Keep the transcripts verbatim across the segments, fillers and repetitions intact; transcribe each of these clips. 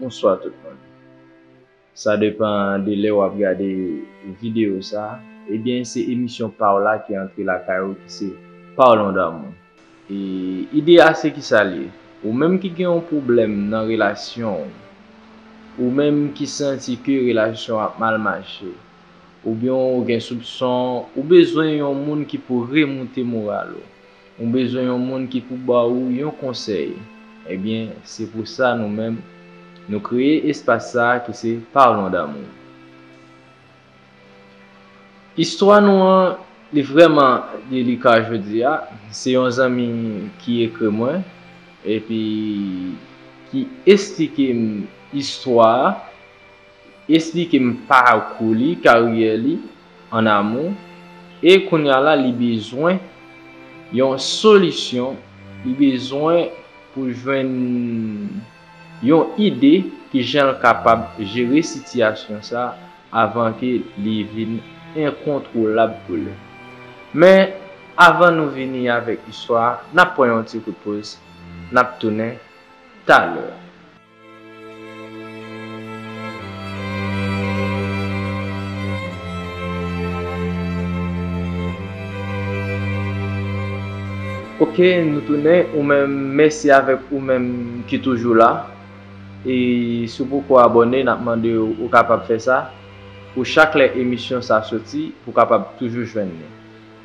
Bonswa tout moun. Sa depann de lè w ap gade videyo sa. Ebyen, se emisyon pa w la ki antre lakay ou, ki se Parlons d'amour. E ide a se kisa l ye? Ou menm ki gen yon pwoblèm nan relasyon w, ou menm ki santi ke relasyon ap mal mache, oubyen ou gen soupson, ou bezwen yon moun ki pou remoute moral ou, ou bezwen yon moun ki pou ba ou yon konsèy, ebyen, se pou sa nou menm, nou kreye espas sa a ki se Parlons d'amour. Istwa nou an, li vrèman delika jodi a. Se yon zanmi ki ekri mwen, epi ki esplike m istwa a, esplike m pakou li, karyè li ann amou, e kounye a la, li bezwen yon solisyon, li bezwen pou jwenn yon ide ki jan l kapab jere sitiyasyon sa a avan ke li vin enkontwolab pou li. Men, avan nou vini avèk istwa a, n ap pran yon ti kout poz, n ap tounen talè. Ok, nou tounen. Ou menm, mèsi avèk ou menm ki toujou la. E si w poko abòne, n ap mande w, ou kapab fè sa. Pou chak lè emisyon sa soti, pou w kapab toujou jwenn li.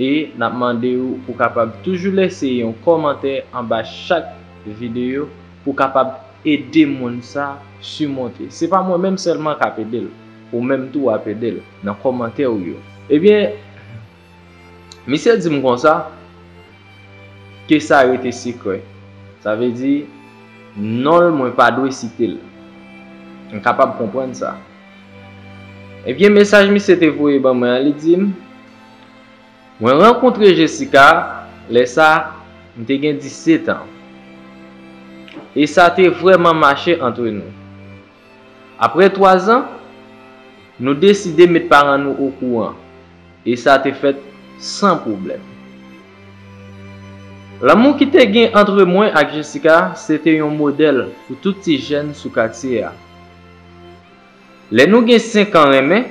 E n ap mande w pou w kapab toujou lèse yon kòmantè anba chak videyo pou w kapab ede moun sa simonte. Se pa mwen menm sèlman k ap ede l, ou menm tou w ap ede l nan kòmantè w yo. Ebyen, misye di m konsa, ke sa rete sekrè. Sa vle di, non l, mwen pa dwe site l. M kapab konprann sa. Ebyen, mesaj misye te voye ban mwen an, li di m, mwen rankontre Jessica, lè sa, m te gen disèt an. E sa te vrèman mache antre nou. Apre twa zan, nou deside met paran nou okouran, e sa te fèt san pwoblèm. Lanmou ki te gen antre mwen ak Jessica, se te yon modèl pou tout ti jèn sou katye a. Lè nou gen senk an renmen,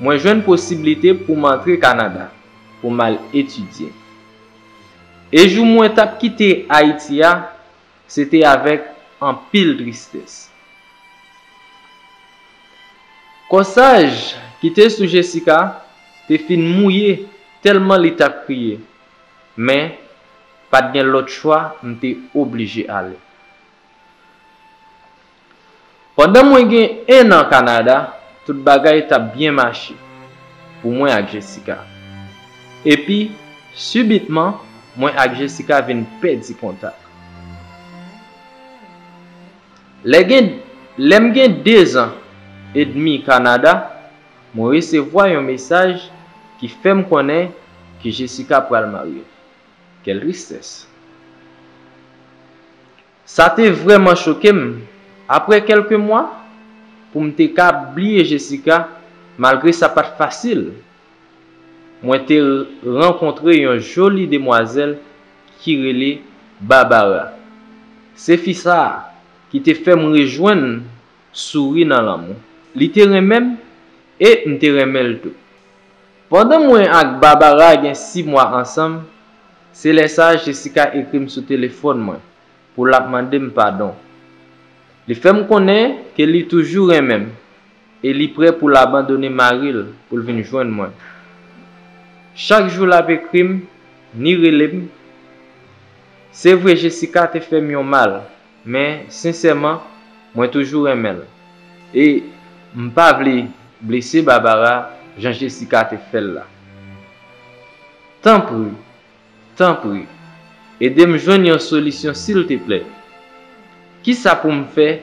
mwen jwenn posiblite pou m antre Kanada pou m al etidye. E jou mwen t ap kite Ayiti a, se te avèk anpil tristès. Kòsaj ki te sou Jessica te fin mouye tèlman li t ap kriye, men pa t gen lòt chwa, m te oblije ale. Pandan mwen gen enn an Kanada, tout bagay t ap byen mache pou mwen ak Jessica. Epi, sibitman, mwen ak Jessica vin pèdi kontak. Lè gen, lè m gen dezan edmi Kanada, mwen resevwa yon mesaj ki fè m konnen ke Jessica pral marye. Quelle tristesse! Sa te vrèman choke m. Apre kèlke mwa, pou m te ka bliye Jessica, malgre sa pa t fasil, mwen te rankontre yon joli demwazèl ki rele Barbara. Se fi sa a ki te fè m rejwenn souri nan lanmou. Li te renmen m e m te renmen l tou. Pandan mwen ak Barbara gen sis mwa ansanm, se lè sa a Jessica ekri m sou telefòn mwen pou l ap mande m padon. Li fè m konnen ke li toujou renmen m e li prè pou l abandone mari l pou l vin jwenn mwen. Chak jou l ap ekri m, ni rele m. Se vre Jessica te fè m yon mal, men sensèman, mwen toujou renmen l. E m pa vle blese Barbara jan Jessica te fè l la. Tanpri, tanpri, ede m jwenn yon solisyon silteplè. Kisa pou m fè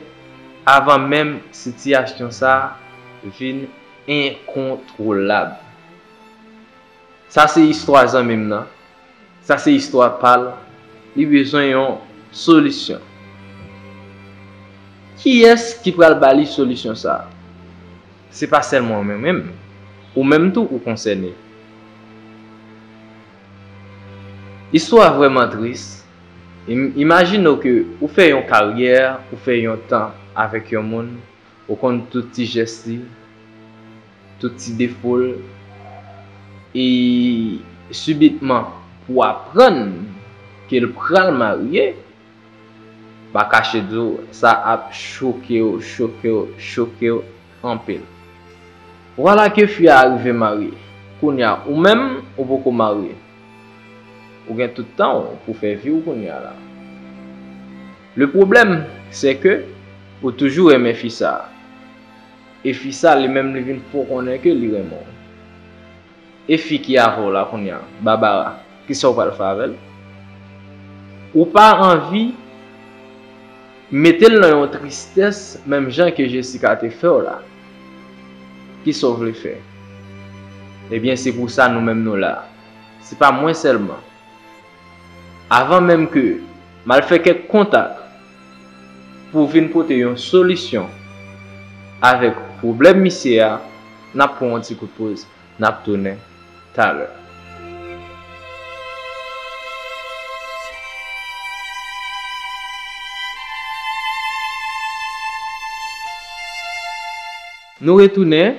avan menm sitiyasyon sa a vin enkontwolab? Sa se istwa zanmi m nan. Sa se istwa pa l. Li bezwen yon solisyon. Kiyès ki pral ba li solisyon sa a? Se pa sèlman mwen menm. Ou menm tou ou konsène. Istwa vrèman tris. Im-, imajine w ke ou fè yon karyè, ou fè yon tan avèk yon moun, ou konn tout ti jès li, tout ti defo l, e sibitman pou w aprann ke l pral marye, pa kache di w, sa ap choke w, choke w, choke w anpil. Vwala ke fi a rive marye. Kounye a, ou menm, ou poko marye. Ou gen tout tan w pou fè vi w kounye a la. Le pwoblèm, se ke ou toujou renmen fi sa a. E fi sa, li menm, li vin fè w konnen ke li renmen w. E fi ki avè w la kounye a, Barbara, kisa w pral fè avè l? Ou pa anvi mete l nan yon tristès menm jan ke Jessica te fè w la. Kisa w vle fè? Ebyen, se pou sa nou menm nou la. Se pa mwen sèlman. Avan menm ke m al fè kèk kontak pou vin pote yon solisyon avèk pwoblèm misye a, n ap pran yon ti kout poz, n ap tounen talè. Nou retounen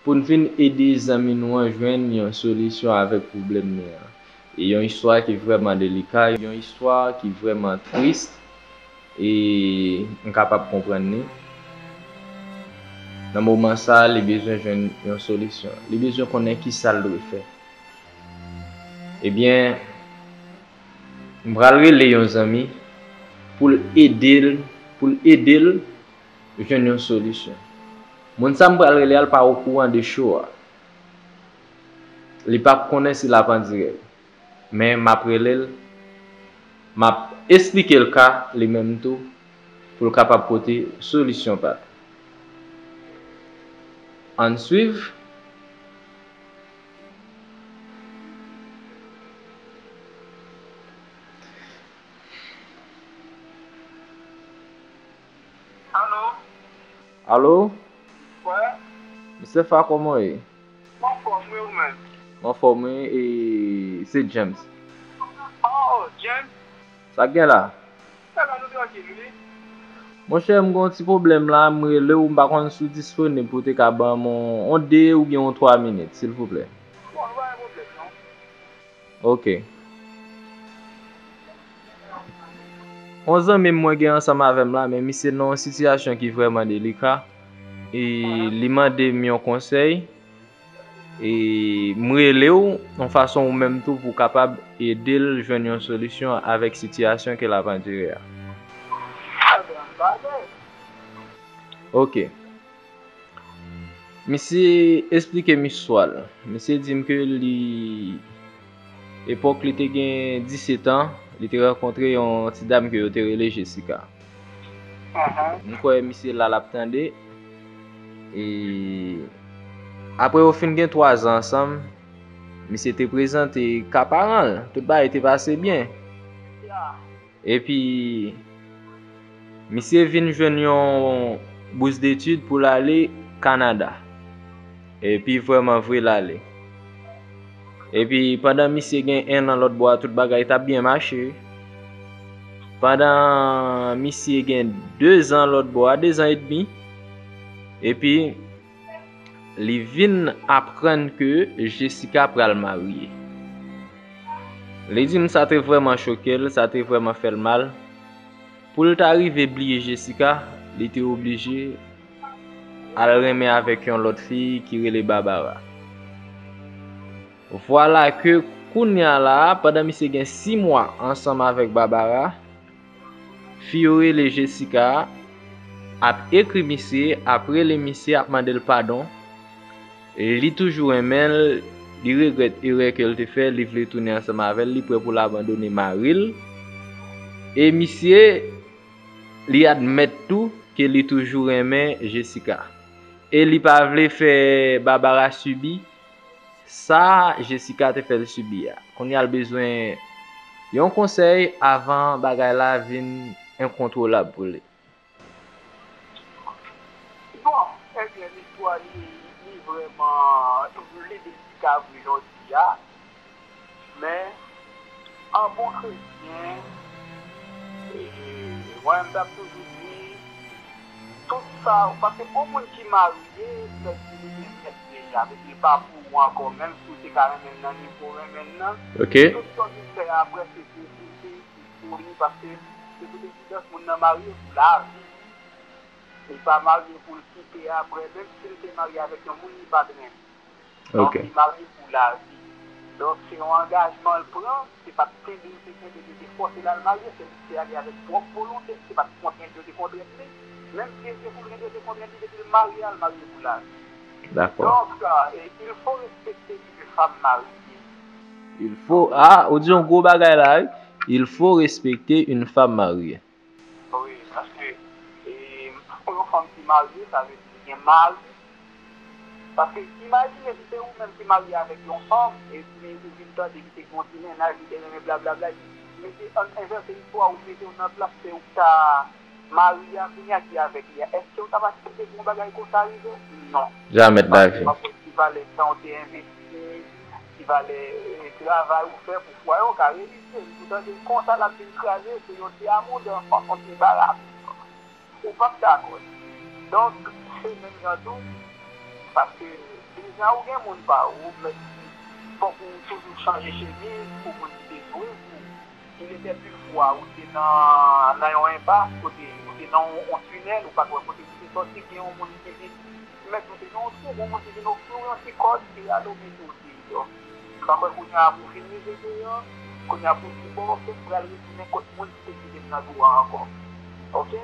pou n vin ede zanmi nou an jwenn yon solisyon avèk pwoblèm li an. E yon istwa ki vrèman delika, yon istwa ki vrèman tris, e m kapab konprann li. Nan moman sa a, li bezwen jwenn yon solisyon. Li bezwen konnen kisa l dwe fè. Ebyen, m pral rele yon zanmi pou l ede l, pou l ede l jwenn yon solisyon. Moun sa m pral rele a, l pa okouran de cho a. Li p ap konnen si l ap an dirèk. Men m ap rele l, m ap esplike l ka li menm tou, pou l kapab pote solisyon pa l. Ann swiv. Alo? Alo? Wè? Misye Fa, kòman w ye? M anfòm, wi, ou menm? M anfòm, wi, e se James. Oh, James? Sa k gen la? Sa va, nou trankil, wi. Monchè, m gen yon ti pwoblèm la, m rele w, m pa konn si w disponib pou w te ka ban m yon, yon de oubyen yon twa minit, silvouplè. Bon, nou pa gen pwoblèm, non. Ok. Yon zanmi m mwen gen ansanm avè m la, men misye nan yon sitiyasyon ki vrèman delika. E li mande m yon konsèy. E m rele w, yon fason ou menm tou pou w kapab ede l jwenn yon solisyon avèk sitiyasyon ke l ap andire a. Ok. Misye esplike m istwa l. Misye di m ke li, epòk li te gen disèt an, li te rankontre yon ti dam ke yo te rele Jessica. M kwè misye la, l ap tande. E apre yo fin gen twa zan ansanm, misye te prezante ka paran l. Tout bagay te pase byen. Epi, misye vin jwenn yon bous detid pou l ale Kanada. Epi, vrèman vre, l ale. Epi, pandan misye gen en an lòt bò a, tout bagay t ap byen mache. Pandan misye gen de zan lòt bò a, de zan edmi, epi, li vin aprann ke Jessica pral marye. Li di m sa te vrèman choke l, sa te vrèman fè l mal. Pou l ta rive bliye Jessica, li te oblije al renmen avèk yon lòt fi ki rele Barbara. Vwala ke kounye a la a, pandan misye gen sis mwa ansanm avèk Barbara, fi yo rele Jessica a ap ekri misye, ap rele misye, ap mande l padon. Li toujou renmen l, li regrèt erè ke l te fè, li vle tounen ansanm avè l, li prè pou l abandone mari l. E misye, li admèt tou ke li toujou renmen Jessica. E li pa vle fè Barbara sibi sa Jessica te fè l sibi a. Kounye a l bezwen yon konsèy avan bagay la vin enkontwolab pou li. Bon, ebyen, listwa li, li vrèman, li delika vre jodi a. Men, an bon kretyen, e, mwen menm, m t ap toujou di, Tout sa, paske pou moun ki marye, sèl si li gen mèt deja, epi li pa pou ou ankò, menm si w te ka renmen l nan nivo w renmen l nan, Ok. Tout sa w vin fè apre, se pou, pou, pou, pou li, paske, de tout evidans, moun nan marye pou lavi. Li pa marye pou l kite apre, menm si l te marye avèk yon moun, li pa t renmen. Donk, Ok. Li marye pou lavi. Donk, se yon angajman l pran, se pa t kenbe l te kenbe, yo te fòse l al marye, se li ki te ale avèk pwòp volonte l, se pa t kontrent yo te kontrent li. Menm si yo te kontrent yo te kontrent li, depi l marye a, l marye pou lavi. Dakò. Donk, euh, il faut respecter une femme mariée. Il faut, ah, ou di yon gwo bagay la, wi. Il faut respecter une femme mariée. Wi, paske, e, pou yon fanm ki marye, sa vle di li gen mari. Paske, imajine si se ou menm ki marye avèk yon fanm, epi ou vin tande li te gen yon ti mennaj, li te renmen blablabla, epi mete, ann envèse istwa, ou mete w nan plas, se ou ki ta mari a, kounye a ki avèk li a. Èske ou t ap aksepte pou yon bagay konsa rive w? Non. Jamè de la vi. Paske w ap wè ki valè tan w te envesti, ki valè, e, travay ou fè pou fwaye w ka reyisi. Ou tande konsa l ap vin kraze, se yon ti amou dan fanm, yon ti bara. Ou p ap dakò. Donk, se menm jan tou, paske deja ou gen moun pa ou, men fòk ou toujou chanje chemiz pou moun ki te swiv ou. Il était une fois, ou te nan, nan yon enpas, kote ou te nan yon, yon tinèl, ou pa t wè kote pou te sòti, gen yon moun ki vin, men ou te nan yon twou, yon moun ki vin ofri w yon ti kòd, ki rale w mete w deyò. M pa kwè kounye a pou w fin rive deyò, kounye a pou w di, bon, ok, m pral retounen kot moun ki te kite m nan twou a ankò. Ok?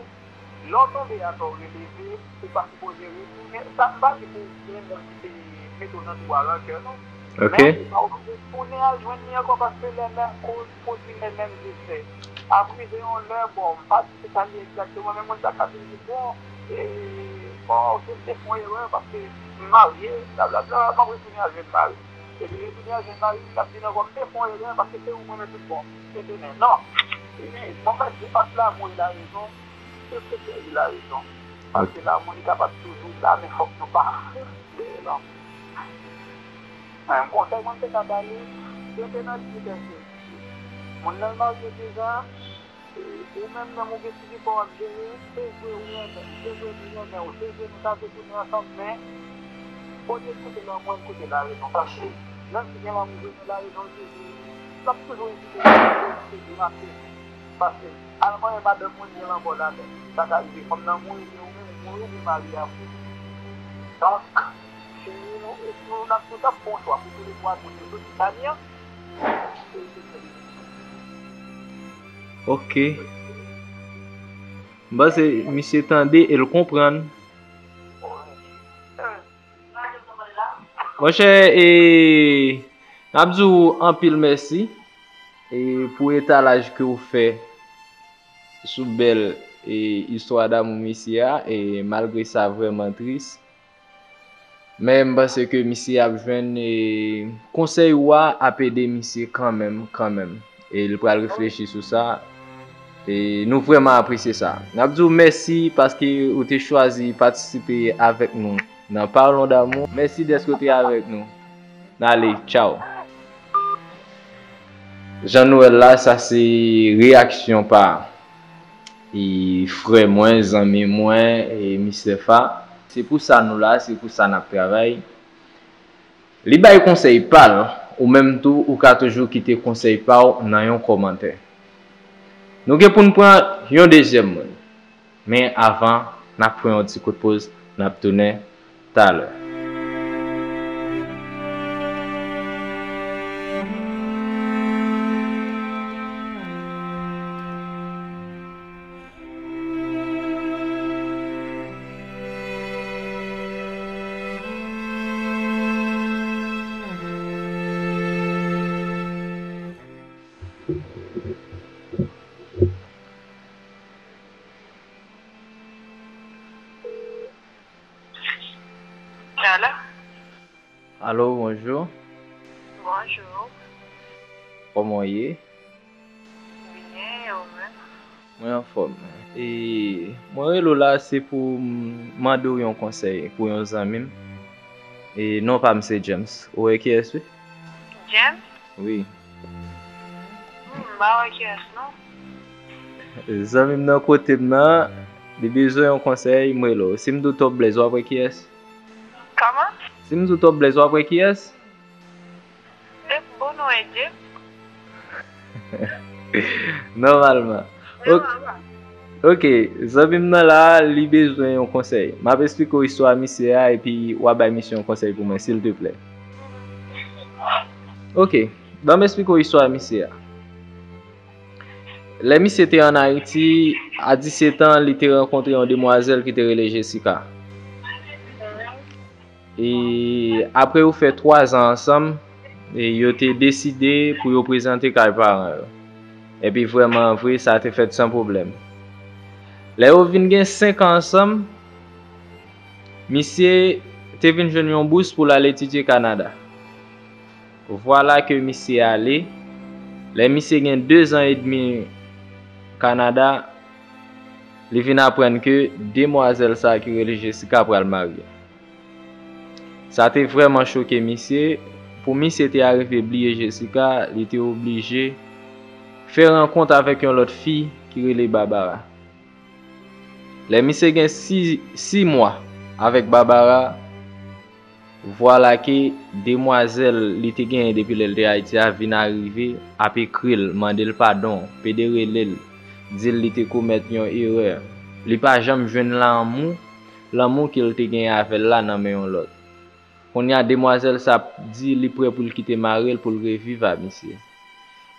Lè w tonbe atò, w releve, ou pa sipoze retounen. Sa m pa di pou gen moun ki te mete w nan twou a rankè, non. Ok. Men ou pa oblije tounen al jwenn li ankò, paske les mêmes causes produisent les mêmes effets. Ap rive yon lè, bon, m pa di se sa l ye egzakteman, men moun sa ka vin di, bon, e, bon, ok, m te fè yon erè paske m marye, blablabla, m ap retounen al jwenn mari. Epi retounen al jwenn mari, l ap vin ankò, m te fè yon erè paske se ou mwen renmen tout bon. Etènèl. Non. Li, bon, m pa di ant lanmou e la rezon, se se pèdi la rezon. Paske lanmou li kapab toujou la, men fòk nou pa fou dèyè lanmou. Men yon konsèy mwen te ka ba li, se te nan lide tèt li. Moun nan marye deja, e, ou menm menm ou gen ti vi pa w ap jere, se vre ou renmen, se vre li renmen w, se vre nou ta vle tounen ansanm, men olye koute lanmou, koute larezon. Paske menm si gen lanmou vre, men larezon toujou, l ap toujou envite nou pou nou mache. Paske al manyen madanm mwen, gen lanmò ladan. Sa ka rive fanm nan mouri, men ou menm ou mouri, men mari a mouri. Donk, si nou, si nou, n ap tout ap fè yon chwa pou toulètwa nou te soti Dani an, Ok. M panse misye tande e l konprann. Monchè, e, n ap di w anpil mèsi, e, pou etalaj ke w fè sou bèl, e, istwa damou misye a, e malgre sa vrèman tris. Men m panse ke misye ap jwenn, e, konsèy ou a ap ede misye kanmenm, kanmenm. E li pral reflechi sou sa. E nou vrèman apresye sa. N ap di w mèsi paske ou te chwazi patisipe avèk nou nan Parlons d'amour. Mèsi dèske w te avèk nou. N ale, tchaw. Jean Noël la, sa se reyaksyon pa, e, frè mwen, zanmi mwen, e, Mistè Fa. Se pou sa nou la, se pou sa n ap travay. Li bay konsèy pa l, ou menm tou, ou ka toujou kite konsèy pa w nan yon kòmantè. Nou gen pou n pran yon dezyèm moun. Men avan, n ap pran yon ti kout poz, n ap tounen talè. Alo? Alo, bonjou. Bonjou. Kòman w ye? Byen, e ou menm? Mwen anfòm. E mwen rele w la, se pou m mande w yon konsèy pou yon zanmi m. E non pa m se James. Ou wè kiyès wi? James? Wi. Hmm, m pa wè kiyès non. Zanmi m nan kote m nan, Li bezwen yon konsèy, m rele w. Si m di w Top Blaze, w ap wè kiyès? Kòman? Si m di w Top Blaze, w ap wè kiyès? Depi bon non e Dye. Nòmalman. Ok, zanmi m nan la, li bezwen yon konsèy. M ap esplike w istwa misye a, epi w a bay misye yon konsèy pou mwen, silteplè. Ok, ban m esplike w istwa misye a. Lè misye te ann Ayiti, a disèt an, li te rankontre yon demwazèl ki te rele Jessica. E apre yo fè twa zan ansanm, e yo te deside pou yo prezante kay paran yo. Epi vrèman vre, sa te fèt san pwoblèm. Lè yo vin gen senk an ansanm, misye te vin jwenn yon bous pou l al etidye Kanada. Vwala ke misye ale. Lè misye gen de zan edmi Kanada, li vin aprann ke demwazèl sa ki rele Jessica pral marye. Sa te vrèman choke misye. Pou misye te arive bliye Jessica, li te oblije fè rankont avèk yon lòt fi ki rele Barbara. Lè misye gen sis mwa avèk Barbara, vwala ke demwazèl li te genyen depi lè l te Ayiti a vin arive ap ekri l, mande l padon, pede rele l, di l li te komèt yon erè. Li pa janm jwenn lanmou, lanmou ke l te genyen avè l la nan men yon lòt. Kounye a, demwazèl sa ap di li prè pou l kite mari l pou l reviv a misye.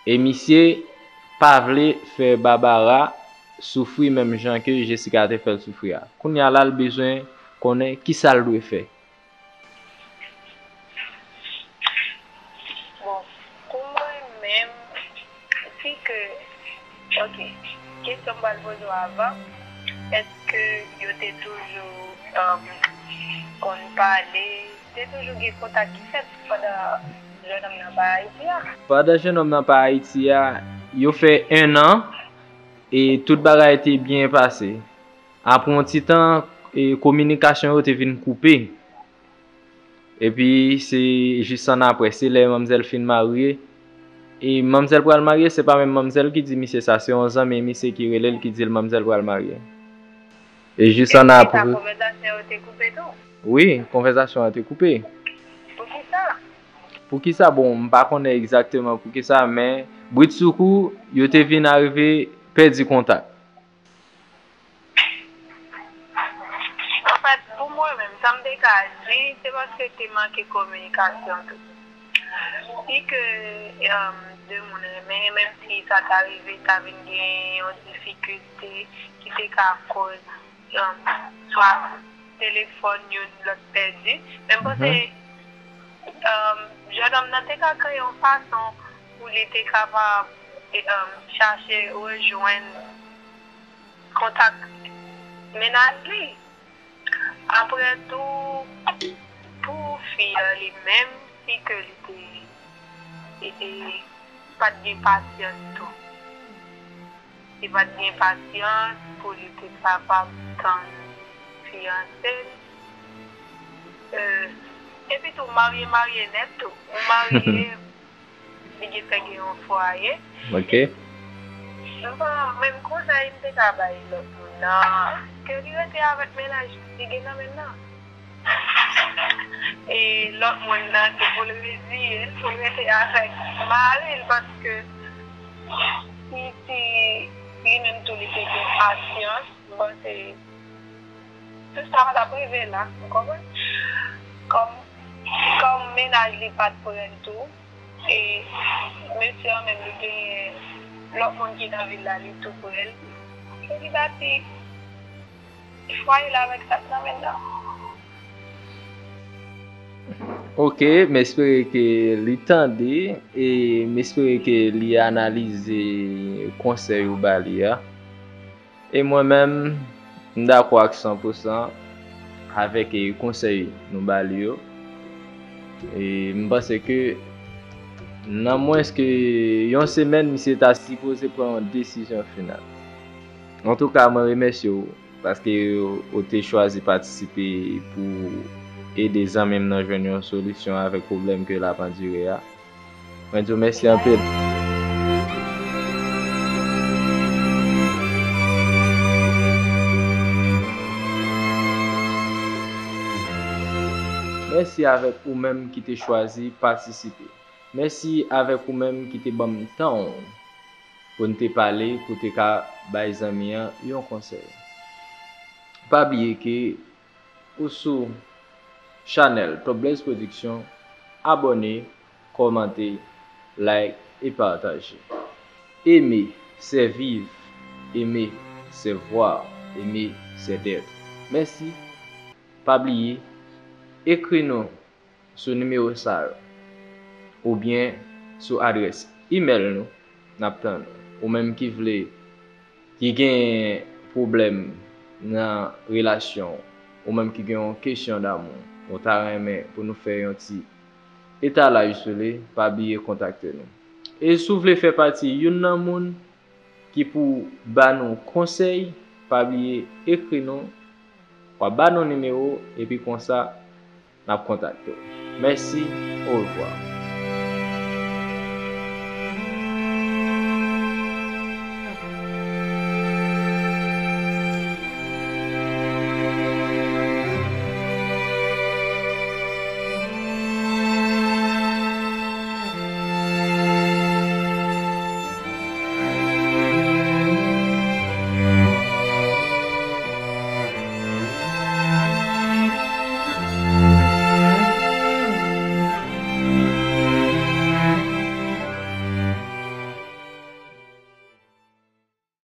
E misye pa vle fè Barbara soufri menm jan ke Jessica te fè l soufri a. Kounye a la, l bezwen konnen kisa l dwe fè. Bon, pou mwen menm, si ke, ok, kesyon m pral poze w avan, èske yo te toujou um, konn pale, te toujou gen kontak ki fèt pandan jennonm nan pa Ayiti a? Pandan jennonm nan pa Ayiti a, yo fè en an e tout bagay te byen pase. Apre yon ti tan, e kominikasyon yo te vin koupe. Epi se jis annapre, se lè manmzèl fin marye. E manmzèl pral marye, se pa menm manmzèl ki di misye sa, se yon zanmi misye ki rele l ki di l manmzèl pral marye. E jis annapre. Konvèsasyon yo te koupe tou? Wi, konvèsasyon an te koupe. Poukisa? Poukisa? Bon, m pa konnen egzakteman poukisa, men britsoukou, yo te vin arive pèdi kontak. Anfèt, pou mwen menm, sa m te ka di, se paske te manke kominikasyon tou. Si ke um, de moun renmen, menm si sa ta rive, ta vin gen yon difikilte ki te ka koz um, swa telefòn youn lòt pèdi, men m panse um, jennonm nan te ka kreye yon fason pou li te kapab um, chache rejwenn kontak mennaj li. Apre tou, pou fi an li menm, si ke li te li te pa t gen pasyans tou. Li pa t gen pasyans pou li te kapab tann fiyanse l. Epi tou, marye marye nèt tou. Ou marye, li gentan gen yon fwaye. Ok. Bon, menm konsèy m te ka bay lòt moun nan, ke li rete avèk mennaj li gen nan men nan. E lòt moun nan, se pou l reziye l, pou l rete avèk mari l, paske si, si li menm tou li te gen pasyans, m panse tout sa pa t ap rive la, ou konprann? Kòm, kòm mennaj li pa t prè l tou, e mesye an menm li genyen lòt moun ki nan vil la, li tou prè l, e li bati fwaye l avèk sa k nan men l nan. Ok, m espere ke li tande e m espere ke li analize konsèy ou ba li a. E mwen menm, m dakò ak san pou san avèk e konsèy nou ba li yo. E m panse ke nan mwens ke yon semèn, misye ta sipoze pran yon desizyon final. Antouka, mwen remèsye w paske ou te chwazi patisipe pou ede zanmi m nan jwenn yon solisyon avèk pwoblèm ke l ap andire a. Mwen di w mèsi anpil. Mèsi avèk ou menm ki te chwazi patisipe. Mèsi avèk ou menm ki te ban m tan w pou n te pale, pou te ka bay zanmi an yon konsèy. Pa bliye ke ou sou chanèl Top Blaze Production, abòne, kòmante, like e pataje. Aimer, c'est vivre. Aimer, c'est voir. Aimer, c'est d'être. Mèsi. Pa bliye, ekri nou sou nimewo sa yo oubyen sou adrès imèl nou, n ap tann ou. Ou menm ki vle, ki gen pwoblèm nan relasyon w, ou menm ki gen yon kesyon damou, ou ta renmen pou nou fè yon ti etalaj sou li, pa bliye kontakte nou. E si w vle fè pati youn nan moun ki pou ba nou konsèy, pa bliye ekri nou, w a ba nou nimewo, epi konsa, n ap kontakte w. Mèsi, orevwa.